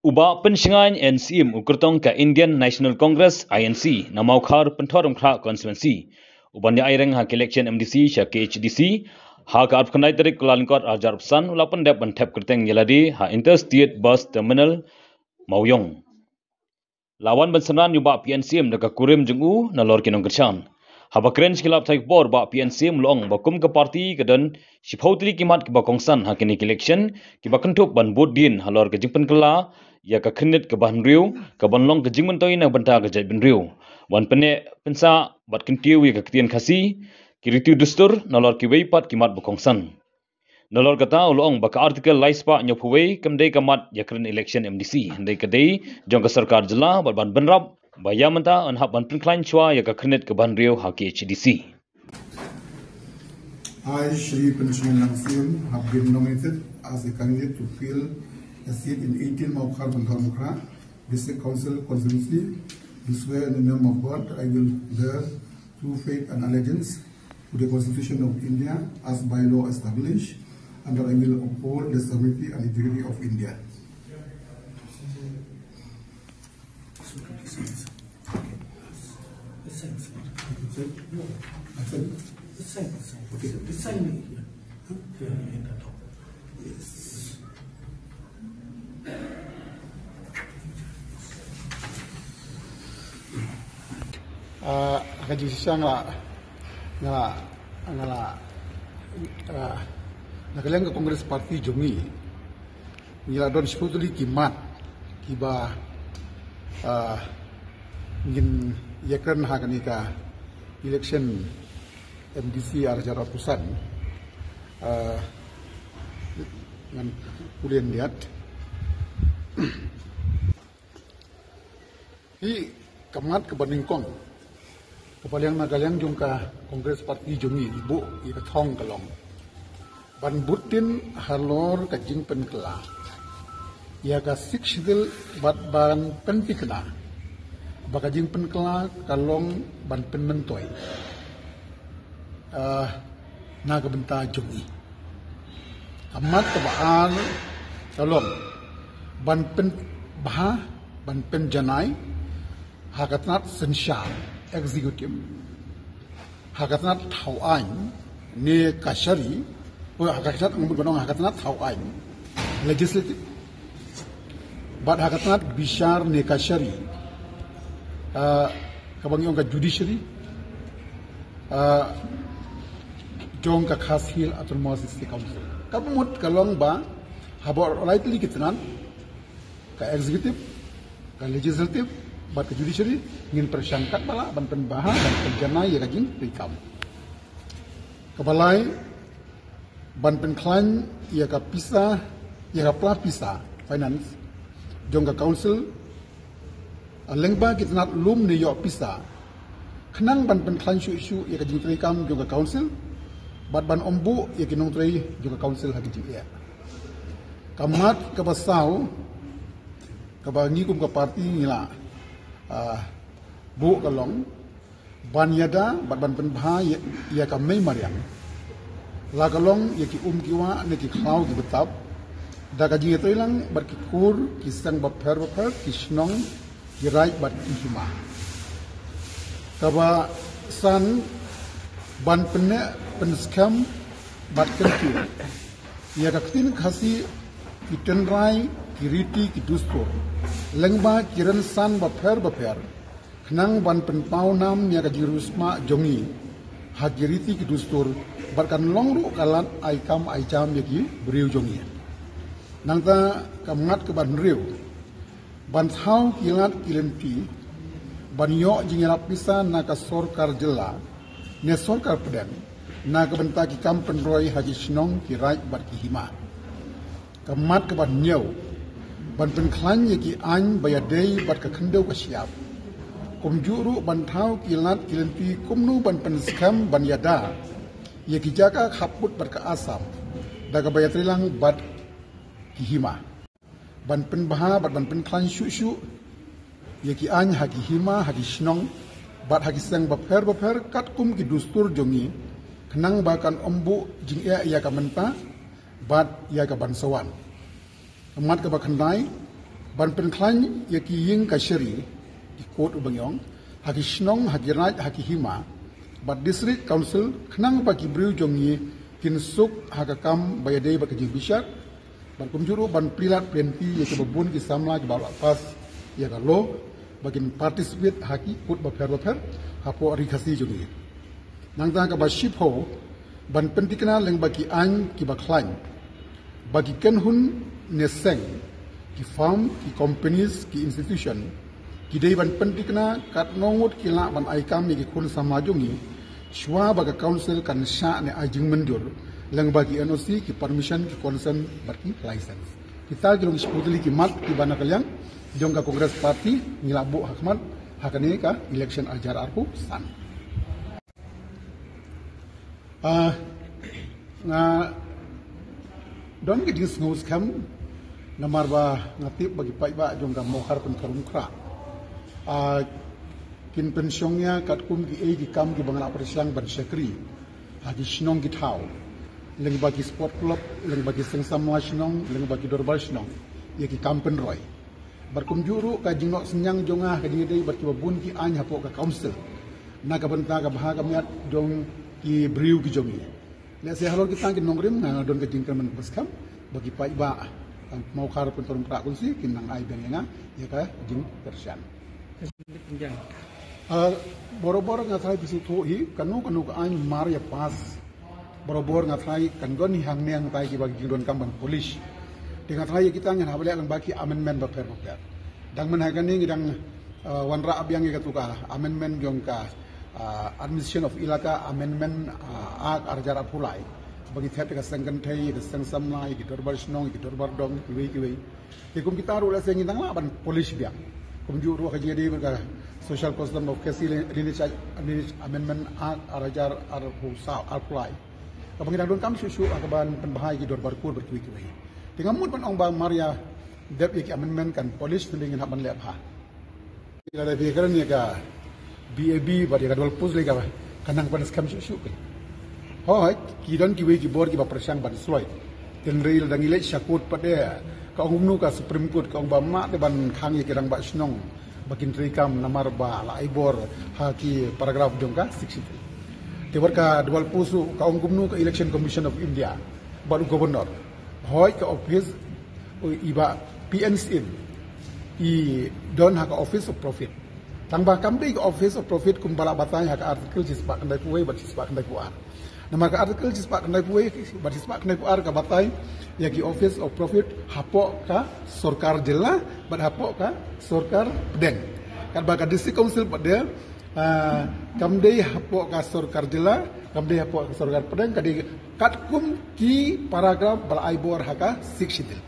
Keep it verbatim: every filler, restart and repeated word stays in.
U Bah Pynshngaiñ N Syiem, u kyrtong ka Indian National Congress, I N C, na Mawkhar Pynthorumkhrah Constituency, u ban ïa aireng ha ka election M D C sha K H A D C ha ka arphew khyndai tarik Kyllalyngkot arhajar arphew san, u la pyndep ban thep kyrteng ïa lade ha Interstate Bus Terminal Mawiong. La wan ban synran ïa u Bah P N Syiem da ka kurim jong u nalor ki nongkyrshan. Haba kren sha ki lad pathai khubor, Bah P N Syiem u la ong ba kum ka party ka don shiphew tylli ki mat kiba kongsan ha kine ki election, kiba kynthup ban bud dien halor ka jingpynkylla ïa ka khyrnit kaba hynriew, kaban long ka jingmyntoi na ka bynta ka jaitbynriew, ban pynneh pynsah bad kyntiew ïa ka ktien Khasi, ki riti dustur nalor kiwei pat ki mat ba kongsan. Nalor kata u la ong ba ka Article lai spah hynñiewphew wei kam dei ka mat ïakren election M D C, hynrei ka dei jong ka sorkar jylla, bad ban bynrap ba ïa mynta yn hap ban pynkhlaiñ shuwa ïa ka khyrnit kaba hynriew ha K H A D C. I, Shri Pynshngaiñ N Syiem, have been nominated as a candidate to fill a seat in eighteen Mawkhar Pynthorumkhrah District Council constituency, do swear in the name of God that I will bear true faith and allegiance to the Constitution of India as by law established, and that I will uphold the sovereignty and integrity of India. Ah, ka jingshisha nga la, nga la, nga la, ah, na ka liang ka Congress Party jong ngi, ngi la don shiphew tylli ki mat kiba, ah, ngin ïakren ha kane ka election M D C arhajar arphew san. Ah, ngan pule ïa kat. Hi ka mat kaba nyngkong kaba liang na ka liang jong ka Congress Party jong ngi, i buh ïa ka thong ka long ban bud dien halor ka jingpynkylla ïa ka Sixth Schedule, bad ban pynthikna ba ka jingpynkylla ka long ban pynmyntoi, ah, na ka bynta jong ngi. Ka mat kaba ar ka long ban pynbha, ban pynjanai ha ka tnat synshar, executive, ha ka tnat thaw aiñ ne kashari, o, ha ka tnat, ngan bud ban ong ha ka tnat thaw aiñ, legislative, bad ha ka tnat bishar ne kashari, ah, kaba ngi ong ka judiciary, ah, jong ka Khasi Hills Autonomous District Council. Ka mut ka long ba haba lai tylli ki tnat, ka executive, ka legislative, bad ka judiciary, ngin pyrshang katba lah ban pynbha, ban pynjanai ïa ka jingtreikam. Kaba lai, ban pynkhlaiñ ïa ka pisa, ïa ka pla pisa finance jong ka council, lyngba ki tnat lum ne ïoh pisa, khnang ban pynkhlaiñ shuh shuh ïa ka jingtreikam jong ka council, bad ban ym buh ïa ki nongtrei jong ka council ha ki jingeh. Ka mat kaba saw kaba ngi kum ka party ngi la, ah, buh ka long ban ïada bad ban pynbha ïa, ïa ka mei mariang, la ka long ïa ki um ki wah ne ki khlaw ki btap, da ka jingïatreilang bad ki kur ki seng bapher bapher, ki shnong, ki raid bad ki hima. Kaba san, ban pynneh pynskhem bad kyntiew ïa ka ktien Khasi, ki tynrai, ki riti, ki dustur, lyngba ki rynsan bapher bapher, khnang ban pynpaw nam ïa ka jingriewspah jong ngi ha ki riti ki dustur, bad kan long ruh ka lad ai kam ai jam ïa ki briew jong ngi. Nangta ka mat kaba hynriew, ban thaw ki lad ki lynti ban ïoh jingïarap pisa na ka sorkar jylla ne sorkar pdeng na ka bynta ki kam pynroi ha ki shnong, ki raid bad ki hima. Ka mat kaba hynñiew, ban pynkhlaiñ ïa ki aiñ ba ïadei bad ka khyndew ka shyiap. Kumjuh ruh ban thaw ki lad ki lynti kumno ban pynskhem ban ïada ïa ki jaka khappud bad ka Assam da kaba ïatreilang bad ki hima. Ban pynbha bad ban pynkhlaiñ shuh shuh ïa ki aiñ ha ki hima, ha ki shnong bad ha ki seng bapher bapher katkum ki dustur jong ngi, khnang ba kan ym buh jingeh ïa ka mynta bad ïa ka ban sa wan. Ka mat kaba khyndai, Ban pynkhlaiñ ïa ki ïing kashari, ki kot u bang ïong, ha ki shnong, ha ki raid, ha ki hima bad district council, khnang ba ki briew jong ngi kin suk ha ka kam ba ïadei bad ka jingbishar. Bad kumjuh ruh ban plie lad plie lynti ïa kiba bun ki samla kiba la pass ïa ka law ba kin participate ha ki kot bapher bapher hapoh Ri Khasi jong ngi. Nangta kaba shiphew, ban pyntikna lyngba ki aiñ kiba khlaiñ ba ki kynhun ne seng, ki firm, ki companies, ki institution, ki dei ban pyntikna katno ngut ki lah ban ai kam ïa ki khun samla jong ngi, shuwa ba ka council kan shah ne ai jingmynjur lyngba ki N O C, ki permission, ki consent bad ki license. Kita ki long shiphew tylli ki mat kiba na ka liang jong ka Congress Party ngi la buh ha khmat ha kane ka election arhajar arphew san. Ah, nga don ka jingsngewskhem namar ba nga tip ba ki paidbah jong ka Mawkhar Pynthorumkhrah, ah, kin pynshong ïa katkum kiei ki kam kiba nga la pyrshang ban shakri ha ki shnong ki thaw, lyngba ki sport club, lyngba ki seng samla shnong, lyngba ki dorbar shnong, ïa ki kam pynroi. Bad kumjuh ruh ka jingnoh synñiang jong nga ka jingïadei bad kiba bun ki aiñ hapoh ka council na ka bynta ka bha ka miat jong ki briew ki jong ngi. Lehse halor kita ki nongrim nga don ka jingkyrmen kaba skhem ba ki paidbah, ah, Mawkhar Pynthorumkhrah Constituency kin nang ai biang ïa nga ïa ka jingkyrshan. Ah, barabor nga tharai phi sngewthuh hi, kano kano ka aiñ mar ïa pass, barabor nga tharai kan don hi hangne hangtai kiba ki jingdonkam ban polish. Te nga tharai ïa kita ngin hap leh lyngba ki amendment bapher bapher. Dang mynhai kane ngi dang, ah, wanrah biang ïa katu ka amendment jong ka, ah, Administration of Elaka Amendment, ah, Act arhajar arphew lai ba ngi thet ïa ka seng kynthei, ïa ka seng samla, ïa ki dorbar shnong, ïa ki dorbar dong, kiwei kiwei. Te kum kita ruh lehse ngi dang lah ban polish biang. Kumjuh ruh ka jingïadei bad ka Social Custom of Khasi Lineage, Lineage Amendment Act arhajar arphew saw, arphew lai, kaba ngi dang donkam shuh shuh ha kaban pynbha ïa ki dorbar kur bad kiwei kiwei. Te ngam mut ban ong ba mar ïa dep ïa ki amendment kan polish, hynrei ngin hap ban leh bha. Lada phi kren ïa ka B A B bad ïa ka dual post lei, ka nang ban skhem shuh shuh kan. Hooid, ki don kiwei ki bor kiba pyrshang ban sloi. Hynrei lada ngi leit sha court pat de, ka ong kumno ka Supreme Court, ka ong ba ym lah te ban khang ïa ki rangbah shnong ba kin treikam namar ba la ai bor ha ki paragraph jong ka Sixth Schedule. Te bad ka dual post ruh ka ong kumno ka Election Commission of India bad u Governor. Hooid, ka office, i ba P N C M i don ha ka office of profit. Tang ba kam dei ka office of profit kumba la batai ha ka article shispah khyndaiphew wei bad shispah khyndaiphew ar. Namar ka article shispah khyndaiphew wei bad shispah khyndaiphew ar ka batai ïa ki office of profit hapoh ka sorkar jylla bad hapoh ka sorkar pdeng. Katba ka District Council pat de, ah, kam dei hapoh ka sorkar jylla, kam dei hapoh ka sorkar pdeng, ka dei katkum ki paragraph ba la ai bor ha ka Sixth Schedule.